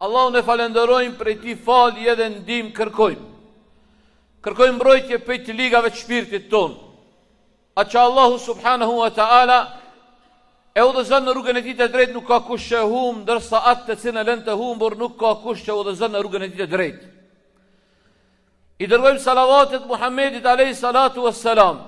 Allahun e falenderojmë prej tij falje dhe ndihmë kërkojmë. Kërkojmë mbrojtje prej të ligave të shpirtit tonë. Atë që Allahu subhanahu wa ta'ala e udhëzon në rrugën e tij të drejtë nuk ka kush që e humb, ndërsa atë të cilën e lën të humbur nuk ka kush që e udhëzon në rrugën e tij të drejtë. I dërgojmë salavatet Muhammedit alayhi salatu wassalam,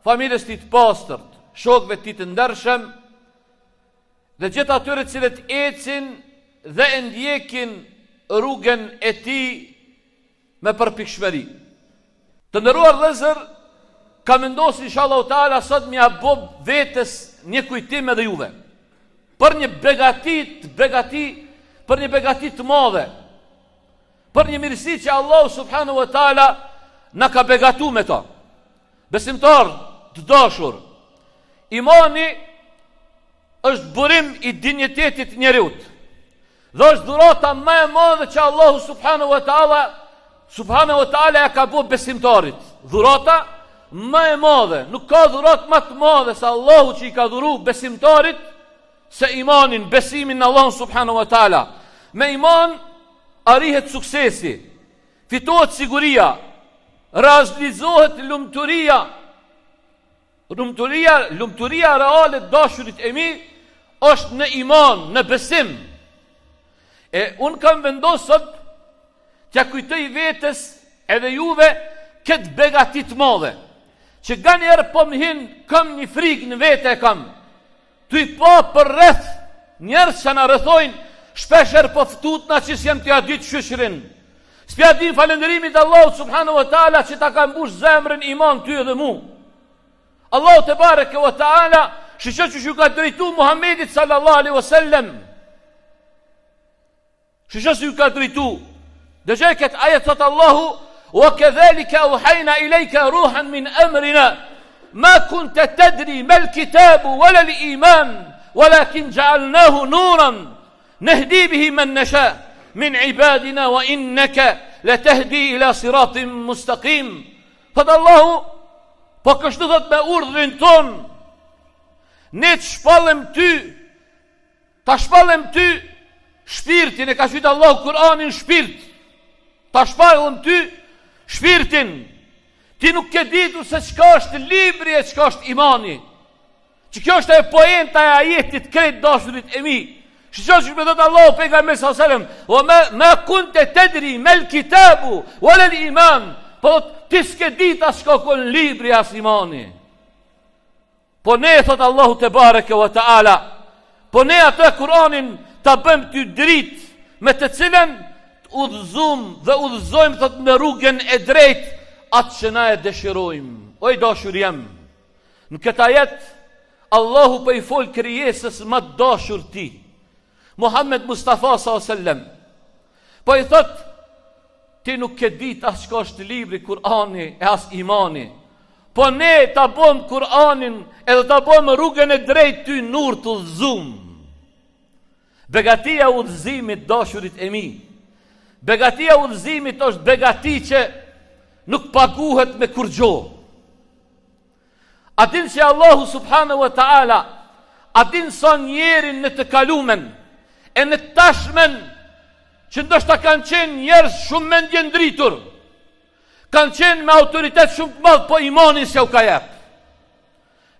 familjes tij të pastërt, shokëve të tij të ndershëm dhe gjithë atyre të cilët ecin dhe e ndjekin rrugën e tij me përpikshmëri. Të nderuar vëllezër, kam vendosur inshallah taala sot me ia bo vetes një kujtim edhe juve. Për një begati të begati, për një begati të madhe. Për një mirësi që Allahu subhanahu wa taala na ka begatu me to. Besimtarë të dashur, imani është burim i dinjitetit të njeriut. Dhe është dhurata më e madhe që Allahu subhanahu wa taala subhanahu wa taala ja ka bo besimtarit. Dhurata më e madhe, nuk ka dhuratë më të madhe se Allahu që i ka dhuru besimtarit se imanin, besimin në Allahun subhanahu wa taala. Me iman arrihet suksesi, fitohet siguria, realizohet lumturia, Lumturia, lumturia reale të dashurit e mi është në iman, në besim. E unë kam vendosur sot t'ja kujtoj vetes edhe juve këtë begati të madhe. Që nganjëherë po më hin, kam një frikë në vete e kam. Tu i pa përreth njerëz që na rrethojnë, shpeshherë po tutna që s'jam tu ja ditë shyqrin. S'pja din falënderimit Allahut subhanahu wa taala që ta ka mbush zemrën iman ty edhe mu. Allahu tebareke wa taala shiqo qysh ju ka drejtu Muhammedit sallallahu alaihi wasallam. Shiqo si ju ka drejtu. Dëgjoje këtë ajet thot Allahu, wa kedhalika auhajna ilejka ruhan min emrina, ma kunte tedri mel kitabu, wala l-iman, walakin xhealnahu nuran, nehdi bihi men nesha, min ibadina wa inneke, le tehdi ila siratin mustaqim. Thot Allahu, po kështu thot me urdhrin ton, ne të shpallëm ty, Ta shpallëm ty shpirtin, e ka qujt Allahu Kur'anin shpirt. Ta shpallëm ty shpirtin. Ti nuk ke ditur se çka është libri e çka është imani. Që kjo është e poenta e ajetit krejt dashurit e mi. Shiqo qysh po i thot Allahu pejgamberit sallallahu alajhi wasallam, "Wa ma ma kunte tedri mel kitabu wala al iman." Po ti s'ke ditë as çka kon libri as imani. Po ne, thot Allahu tebareke ve teala, po ne atë Kur'anin ta bëjmë ty dritë me të cilën të udhëzum dhe udhëzojmë thot në rrugën e drejtë atë që na e dëshirojmë. O i dashur jem, në këtë ajet Allahu po i fol krijesës më të dashur tij. Muhammed Mustafa sallallahu alaihi wasallam. Po i thot ti nuk ke ditë as çka është libri Kur'ani e as imani. Po ne ta bom Kur'anin edhe ta bom rrugën e drejtë ty nur të udhëzum. Begatia e udhëzimit dashurit e mi. Begatia e udhëzimit është begati që nuk paguhet me kurgjo. A din se Allahu subhanahu wa ta'ala A din sa njeri në të kalumen E në të tashmen Që ndoshta kanë qenë njerëz shumë mendjendritur Kanë qenë me autoritet shumë të madh Po imanin s'jau ka jep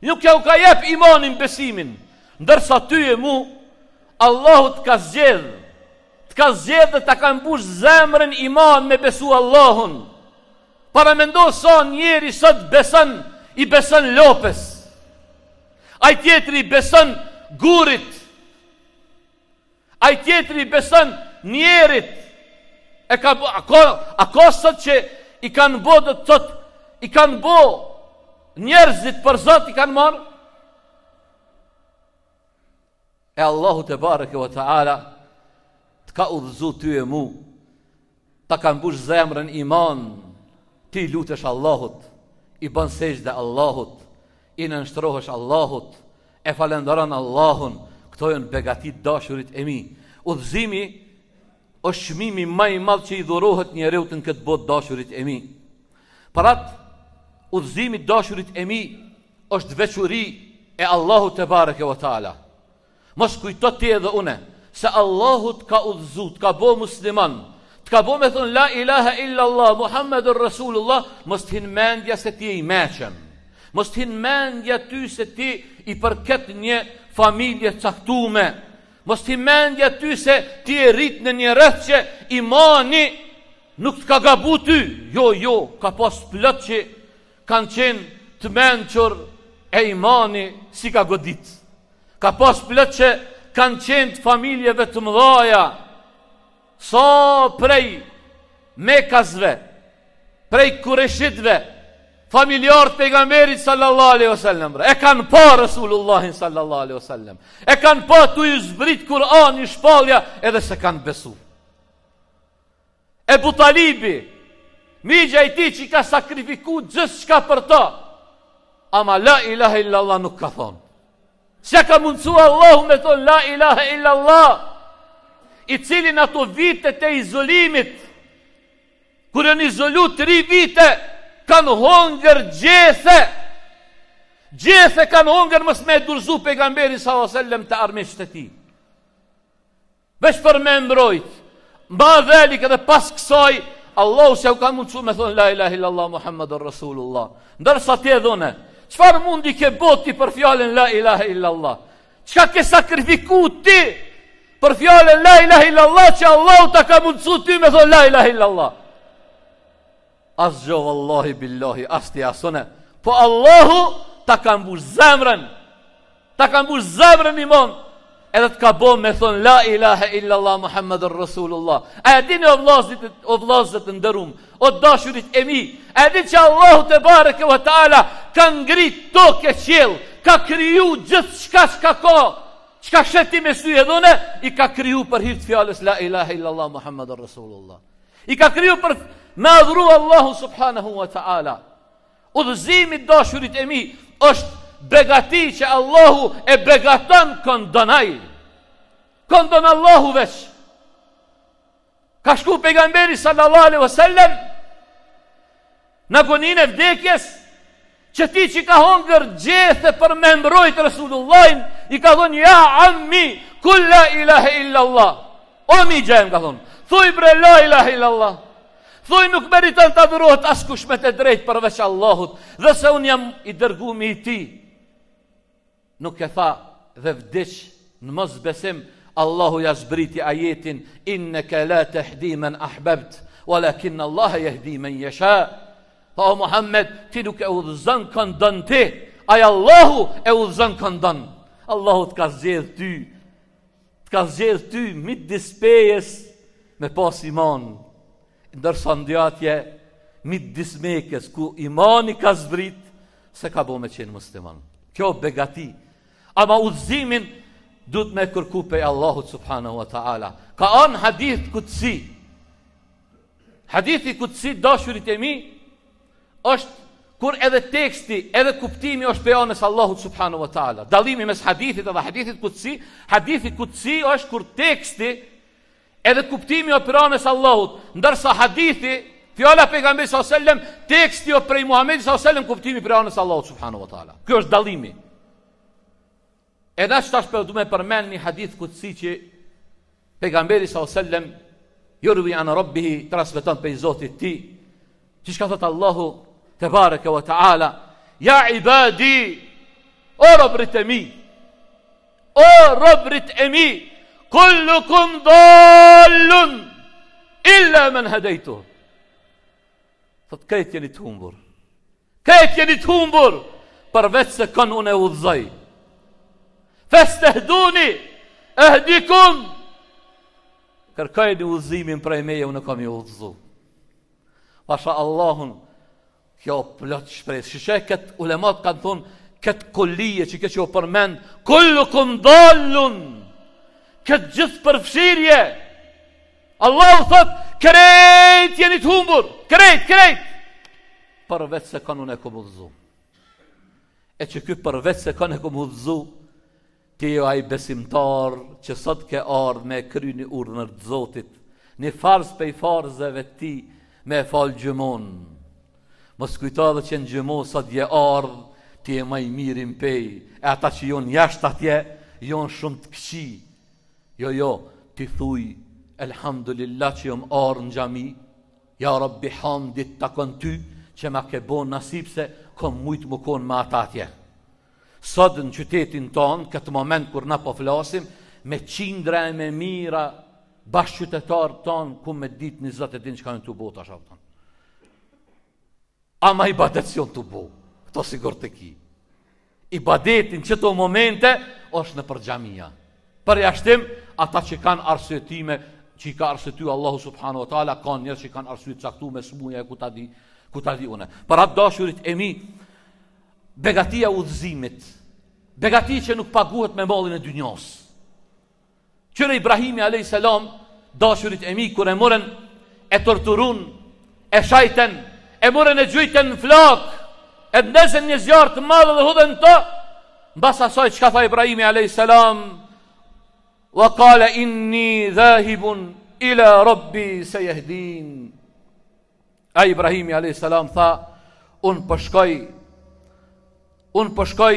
Nuk jau ka jep imanin besimin Ndërsa ty e mu Allahu të ka zgjedh Të ka zgjedh dhe ta ka mbush zemrën iman me besu Allahun Paramendo sa njeri sot beson i beson lopës. Ai tjetri i beson gurit. Ai tjetri i beson njerit. E ka bo, a ka, a ka sot që i kanë bo do të thot, i kanë bo njerëzit për zot i kanë marrë? E Allahu tebareke ve teala të ka udhëzu ty e mu, ta ka mbush zemrën iman, ti i lutesh Allahut, i bën sexhde Allahut, i nënshtrohesh Allahut, e falënderon Allahun, këto janë begati dashurit e mi. Udhëzimi është çmimi ma i madh që i dhurohet njeriut në këtë botë dashurit e mi. Për atë udhëzimi dashurit e mi është veçori e Allahut tebareke ve teala. Mos kujto ti edhe une. se Allahu të ka udhëzu, të ka bo musliman, të ka bo me thonë la ilaha illa Allah, Muhammedur Rasulullah, mos të hin mendja se ti je i meçëm. Mos të hin mendja ty se ti i përket një familje caktume. Mos të hin mendja ty se ti je rrit në një rreth që imani nuk të ka gabu ty. Jo, jo, ka pas plot që kanë qenë të mençur e imani s'i ka godit. Ka pas plot që kanë qenë të familjeve të mëdhaja, sa prej mekasve, prej kurejshitve, familjarë të pejgamberit sallallahu alaihi wasallam, e kanë pa Resulullahin sallallahu alaihi wasallam, e kanë pa tu ju zbrit Kur'ani shpallja edhe s'e kanë besu. Ebu Talibi, mixha i tij që ka sakrifiku gjithçka për ta, ama la ilaha illallah nuk ka thonë. S'ja ka mundësu Allahu me thonë la ilaha illallah, i cili në ato vitet e izolimit, kur janë izolu tri vite, kanë hongër gjethe, gjethe kanë hongër mos me e dorëzu pejgamberin s.a.s. te armiqtë e tij. Veç për me mbrojt. Ma dhelik edhe pas kësaj, Allahu s'jau ka mundësu me thonë La ilaha illallah Muhammadur Rasulullah. Ndërsa ti edhe une, çfarë mundi ke bo ti për fjalën La ilaha illallah? Çka ke sakrifiku ti për fjalën La ilaha illallah që Allahu ta ka mundësu ty me thonë La ilaha illallah? Asgjo vallahi billahi, as ti as une. Po Allahu ta ka mbush zemrën, ta ka mbush zemrën iman, edhe të ka bo me thonë la ilahe illallah Muhammedur Rasulullah. A e dini o vllazit, o vllazët të nderum, o dashurit e mi, a e dini që Allahu tebareke ve teala ka ngrit tokë e qiell, ka kriju gjithçka çka ka, çka sheh ti me sy edhe une, i ka kriju për hir të fjalës la ilahe illallah Muhammedur Rasulullah. I ka kriju për me adhuru Allahu subhanahu wa ta'ala. Udhëzimi dashurit e mi është begati që Allahu e begaton kon don ai. Kon don Allahu veç. Ka shku pejgamberi sallallahu alaihi wasallam në agoninë e vdekjes qëtij që ka hongër gjethe për me mbrojt Resulullahin, i ka thonë, ja ammi, kul la ilahe illa Allah. O mixha jem, ka thonë, thuj bre la ilahe illa Allah. Thuj nuk meriton të adhurohet askush me të drejtë përveç Allahut, dhe se unë jam i dërgumi i tij. Nuk e tha dhe vdiq në mosbesim, Allahu ja zbriti ajetin inneke la tehdi men ahbebt, walakin Allahe jehdi men jesha. Tha o Muhammed, ti nuk e udhëzon kënd don ti, ai Allahu e udhëzon kënd don. Allahu të ka zgjedh ty, të ka zgjedh ty midis Pejës me pas iman. Ndërsa ndonjë atje midis Mekës ku imani ka zbrit, s'e ka bo me qenë musliman. Kjo begati. Ama udhëzimin duhet me kërku pej Allahut subhanahu wa ta'ala. Ka ardh hadith kutsi. Hadithi kutsi, dashurit e mi, është kur edhe teksti, edhe kuptimi është pej anës Allahut subhanahu wa ta'ala. Dallimi mes hadithit edhe hadithit kutsi, hadithi kutsi është kur teksti Edhe kuptimi o prej anës Allahut, ndërsa hadithi, fjala e pejgamberit sallallahu alajhi wasallam, teksti o prej Muhamedit sallallahu alajhi wasallam, kuptimi prej anës Allahut subhanahu wa taala. Ky është dallimi. Edhe tash po du me përmend një hadith kutsi që pejgamberi sallallahu alajhi wasallam jurvi an rabbihi transmeton prej Zotit tij. Çka thot Allahu tebareke ve teala, ja ibadi o robërit e mi, O robërit e mi, kullukum dallun, illa men hedejtu. Thot, krejt jeni të humbur. Krejt jeni të humbur, përveç se kon unë e udhëzoj. Festehduni, ehdikum, kërkojni udhëzimin prej meje, unë kam me ju udhëzu. Pasha Allahun, Kjo plot shpresë. Shih këtë ulemat kanë thonë këtë kulije që kjo që u përmend, kullukum dallun. Këtë gjithëpërfshirje. Allahu thot, krejt jeni të humbur, krejt, krejt. Përveç se kon unë e kom udhëzu. E që ky përveç se kon e kom udhëzu, Ti je ai besimtar që sot ke ardhë me e kry një urdhër të Zotit, një farz pej farzeve të tij me e falë xhumon. Mos kujto edhe që në xhumo sot je ardhë, ti je ma i miri në Pejë, e ata që jonë jashtë atje, jonë shumë të këqij. Jo, jo, ti thuj, elhamdulillah që jom ardhë në xhami, ja Rabbi hamdi t'takon ty, që ma ke bo nasip se kom mujtë me konë me ata atje. Sot në qytetin tonë, këtë moment kur na po flasim, me qindra e me mijra bashkëqytetarë tonë, ku me ditë një Zot e din çka janë tu bo tash, a Ama ibadet s'jon tu bo, këto sigurt e ki. Ibadeti në qëto momente është nëpër xhamia. Përjashtim, ata që kanë arsyetime, që i ka arsyetu Allahu subhanu wa ta'ala, ka njerëz që kanë arsye të caktume, smuja e ku ta di, ku ta di une. Për atë dashurit e mi, begatia e udhëzimit, begati që nuk paguhet me mallin e dynjos. Qyre Ibrahimi a.s. dashurit e mi, kur e morën e torturun, e shajten, e morën e gjujten në flakë, e ndezën një zjarr të madh dhe hudhen të, mbas asaj çka tha Ibrahimi a.s. Wa kale inni dhahibun ila rabbi sejehdin. Ai Ibrahimi a.s. tha, unë po shkoj, unë po shkoj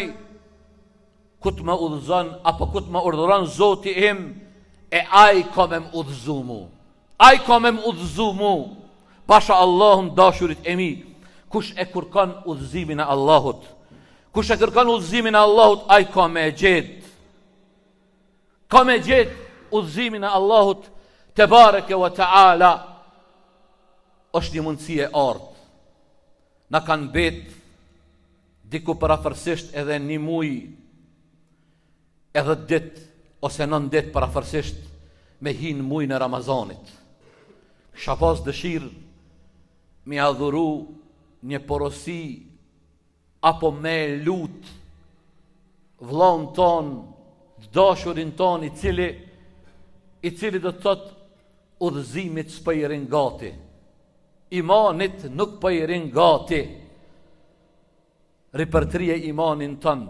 ku të më udhëzon, apo ku të më urdhëron Zoti im, e ai ka me më udhëzu mu. Ai ka me më udhëzu mu. Pasha Allahun dashurit e mi, kush e kërkon udhëzimin e Allahut, kush e kërkon udhëzimin e Allahut, ai ka me e gjetë. Ka me gjetë udhëzimin e Allahut tebareke ve teala është një mundësi e artë. Na kanë mbet diku përafërsisht edhe një muj edhe dit ose nën dit përafërsisht me hi në mujin e Ramazanit. Kisha pas dëshirë me ia dhuru një porosi apo me e lut vllaun tonë, të dashurin tonë i cili i cili do të thotë udhëzimit s'po i rrin gati. Imanit nuk po i rrin gati. Ripërtrije imanin tënd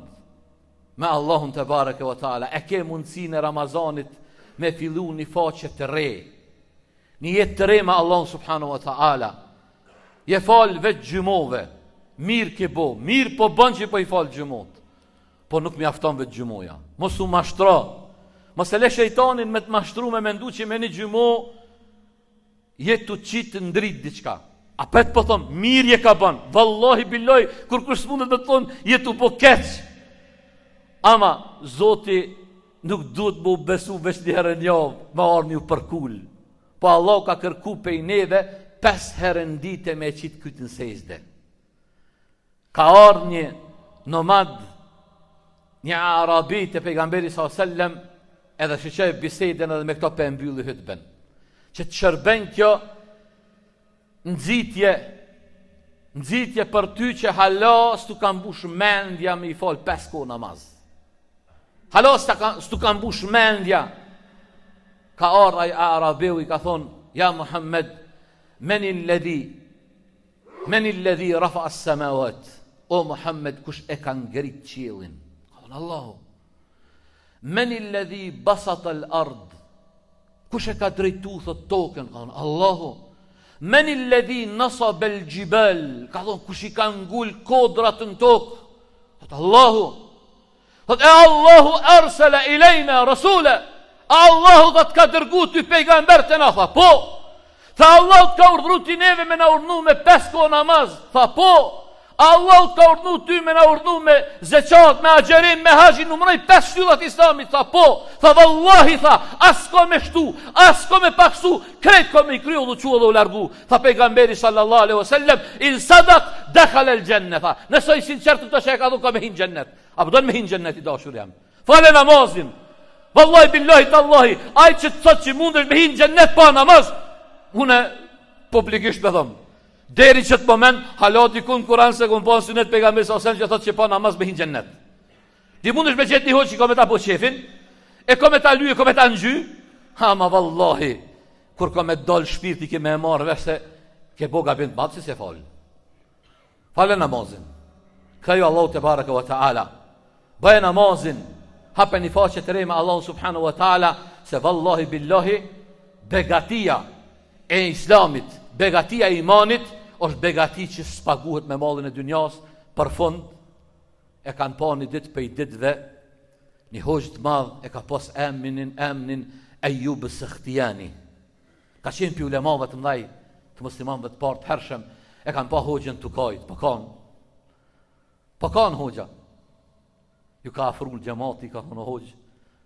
me Allahun tebareke ve teala. E ke mundësinë e Ramazanit me fillu një faqe të re. Një jetë të re me Allahun subhanahu wa ta'ala. Je falë veç xhumove, mirë ke bo, mirë po bën që po i falë xhumot. Po nuk mjafton veç xhumoja. Mos u mashtro. Mos e le shejtanin me të mashtru me mendu që me një xhumo je tu qitë n'dritë diçka. Apet po thom, mirë je ka bën. Vallahi billahi, kurkush s'mundet me të thonë, je tu bo keq. Ama, Zoti Nuk duhet me u besu veç një herë në javë, me ardhë me u përkul. Po Allahu ka kërku pej neve, pes herë në ditë me e qitë krytë në sexhde. Ka ardhë një nomad, një arabi te pejgamberi s.a.s. edhe shiqoje bisedën edhe me këto pe mbylli hytben. Që të shërben kjo nxitje, nxitje për ty që hala s'tu ka mbush mendja me i fal pes kohë namaz. Hala s'tu ka mbush mendja. Ka ardhë ai arabiu i ka thonë, ja Muhammed, meni ledhi, meni ledhi rafa as semavat, o Muhammed, kush e ka ngrit qiellin? Ka thonë, Allahu. Meni ledhi basat al ard, Kush e ka drejtu, thot tokën, ka thonë, Allahu. Meni ledhi nasabel xhibal, ka thonë, kush i ka ngul kodrat në tokë, thot Allahu. Thot, e Allahu ersele ilejna rasule, a Allahu thot ka dërgu ty pejgamber te na, tha, po. Tha Allahu të ka urdhru ty neve me na urdhnu me pes kohë namaz, tha, po. Allahu të ka urdhnu ty me na urdhnu me zeqat, me agjerim, me haxh, i numroi pes shtyllat islamit, tha po, tha vallahi, tha, as ko me shtu, as ko me paksu, krejt ko me i kry, u çu edhe u largu, tha pejgamberi sallallahu alaihi wasallam, in sadak, dehal el xhenne, tha, nëse i sinqertë këto që e ka dhu, ka me hi n'xhennet, a po don me hi n'xhennet i dashur jem, fale namazin, vallahi, billahi, tallahi, ai që të thot që mundesh me hi n'xhennet pa namaz, une publikisht me thom, Deri qët moment, hala dikun n'Kuran s'e kom pa n'sunet pejgamberit alejhi selam që thotë që pa namaz me hi n'xhennet. Ti mundesh me gjetë një hoxhë që ka me ta bo qefin, e ka me ta ly, e ka me ta ngjy, ama vallahi, kur ka me dal shpirti ke me e marrë vesh se ke bo gabim të madh që s'e fal. Fale namazin. Ktheju Allahut tebareke ve teala. Bëje namazin, hape një faqe të re me Allahun subhanahu wa taala se vallahi billahi begatia e islamit, begatia e imanit është begati që s'paguhet me mallin e dynjas për fund e kanë pa një ditë pej ditëve. Një hoxhë të madh e ka pas emnin, emnin Ejub Sehtijani. Ka qenë pi ulemave të mdhaj të muslimanëve të parë të hershëm, e kanë pa hoxhën tu kajt, po kan. Po kan hoxha. Ju ka afru xhemati, ka thonë hoxhë,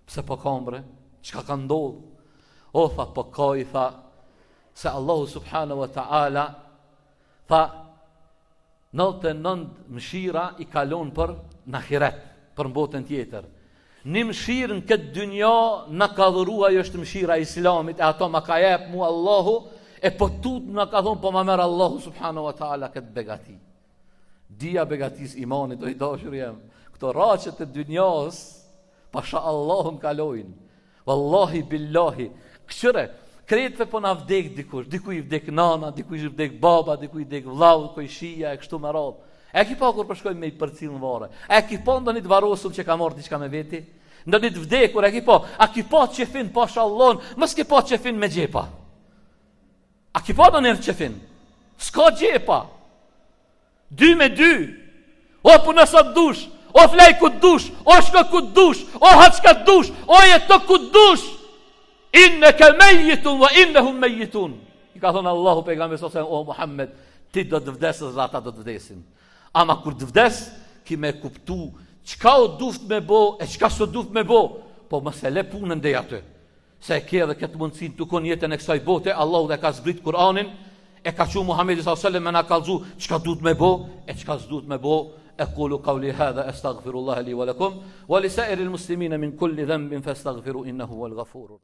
pse po kan bre? Çka ka ndodh? O tha, po kaj, tha, se Allahu subhanahu wa ta'ala, tha, 99 mëshira i ka lon për në ahiret, për në botën tjetër. Një mëshirë në këtë dynja na ka dhuru ajo është mëshira e islamit, e ato ma ka jep mu Allahu, e po tutna na ka thonë, po ma merr Allahu subhanahu wa ta'ala këtë begati. Dija begatisë imanit, o i dashur jem, këto rraqet e dynjas, pasha Allahun kalojnë, Wallahi billahi, kqyre, krejtve po na vdek dikush, dikuj i vdek nana, dikuj i vdek baba, dikuj i vdek vllau, kojshia e kështu me radhë. E ki pa kur po shkojmë me i përcjell në varre? E ki pa ndonjë të varrosur që ka marrë diçka me veti? Ndonjë të vdekur e ki pa? A ki pa qefin pasha Allahun? Mos ki pa qefin me xhepa. A ki pa ndonjëherë qefin? S'ka xhepa. Dy me dy. O puno sa të dush, o flej ku të dush, o shko ku të dush, o ha çka të dush, o jeto ku të dush. Inneke mejjitun wa innehum mejjitun. I ka thonë Allahu pejgamberit sa o Muhammed, ti do të vdesësh dhe ata do të vdesin. Ama kur të vdes, ki me kuptu çka u duft me bo e çka s'u duft me bo, po mos e le punën deri aty. Se e ke edhe këtë mundësinë tu kon n'jetën e kësaj bote, Allahu e ka zbrit Kur'anin, e ka çu Muhamedi sallallahu alaihi wasallam me na kallzu çka duhet me bo e çka s'duhet me bo. Ekulu kauli hadha astaghfirullah li wa lakum wa li sa'iril muslimin min kulli dhanbin fastaghfiru innahu huwal ghafurur.